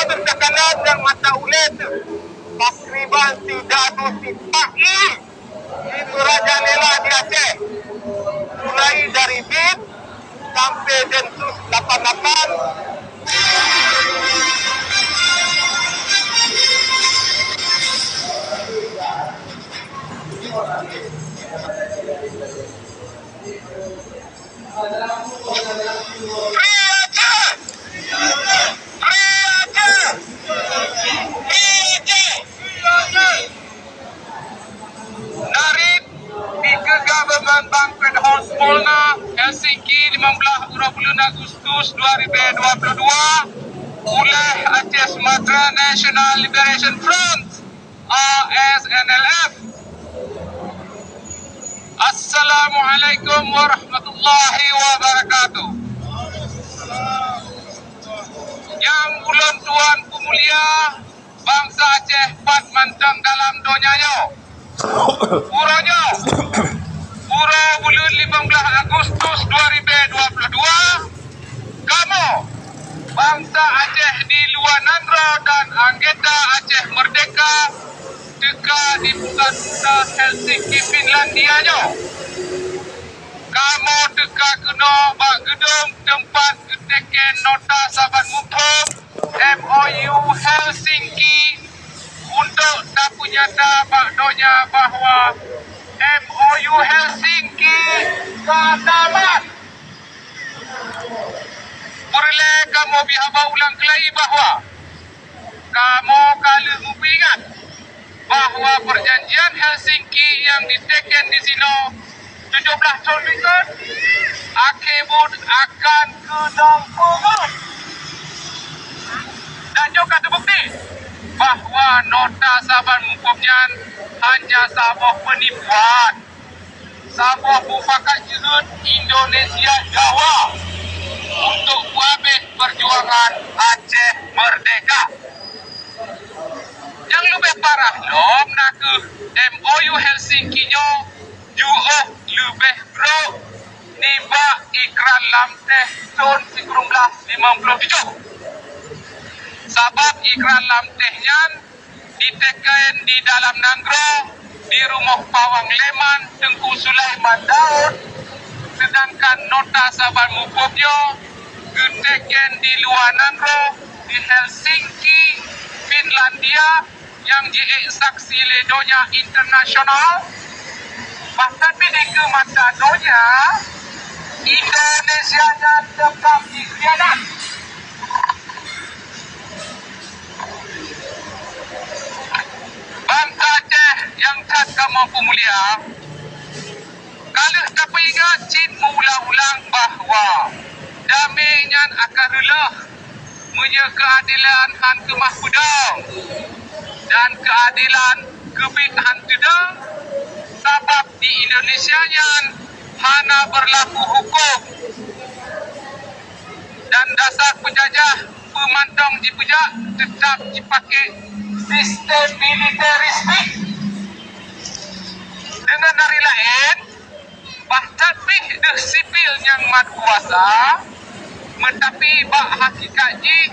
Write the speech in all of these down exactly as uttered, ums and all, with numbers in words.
Teukanan nyang mata ulée teuh pakriban sidadu sipak i di Merajalela di Aceh, mulai dari bin sampai Densus lapan lapan. Dari di Government Banquet Hall Smolna, Helsinki, lima belas uroe buleuen Agustus dua ribu dua puluh dua, uleh Aceh Sumatra National Liberation Front, A S N L F. Assalamualaikum warahmatullahi wabarakatuh. Nyang ulôn tuan peumulia bansa Aceh pat mantong dalam donya nyoe. Uroe nyoe, uroe buleuen lima belas Agustus dua ribu dua puluh dua, kamoe, bansa Aceh di luwa nanggroe dan anggota Aceh Merdeka, teuka di pusat kota Helsinki, Finlandia nyoe. Kamoe teuka keunoe bak geudong teumpat geuteken nota saban muphom M O U Helsinki untuk tapeunyata bak donya bahwa M O U Helsinki ka tamat. Peureulée kamoe bri haba ulang keulai bahwa kamoe ka lheueh meupeuingat bahwa Perjanjian Helsinki nyang diteken di sinoe tujoh blaih thon likot akhé buet akan keudong peungeuet. Dan nyoe ka teubukti bahwa nota saban muphom nyan hanya saboh peunipuan, saboh mufakat jeuhet Indonesia Jawa untuk peuhabéh peujuangan Aceh Merdeka. Nyang leubeh parah lom na kheueh M O U Helsinki nyoe jiôh leubeh brok nibak Ikrar Lamteh thon sikureueng blaih limong ploh tujoh. Sabab Ikrar Lamteh nyan diteken di dalam nanggroe di rumoh Pawang Leman Teungku Sulaiman Daud, seudangkan nota saban muphom nyoe geuteken di luwa nanggroe di Helsinki, Finlandia, nyang jiék saksi lé donya internasional. Bahkan di keumata donya, Indonesia nyan teukam jikhianat. Bansa Aceh nyang that kamoe peumulia, ka lheueh tapeuingat cit meuulang-ulang bahwa damé nyan akan reuloh meunyoe keuadelan han keumah peudong dan keuadelan keubiet han teudong, sabab di Indonesia nyan hana beurlaku huköm. Dan dasar peujajah peumantong jipeujak teutab jipaké sistem militeristik. Deungon ari laén, bah that pih deuh sipil nyang mat kuasa, meutapi bak hakikat jih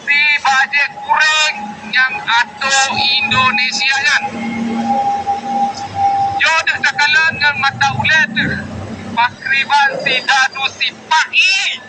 si bajée kuréng nyang atô Indonesia nyan. Nyoe deuh takalon ngon mata ulée teuh pakriban sidadu sipak i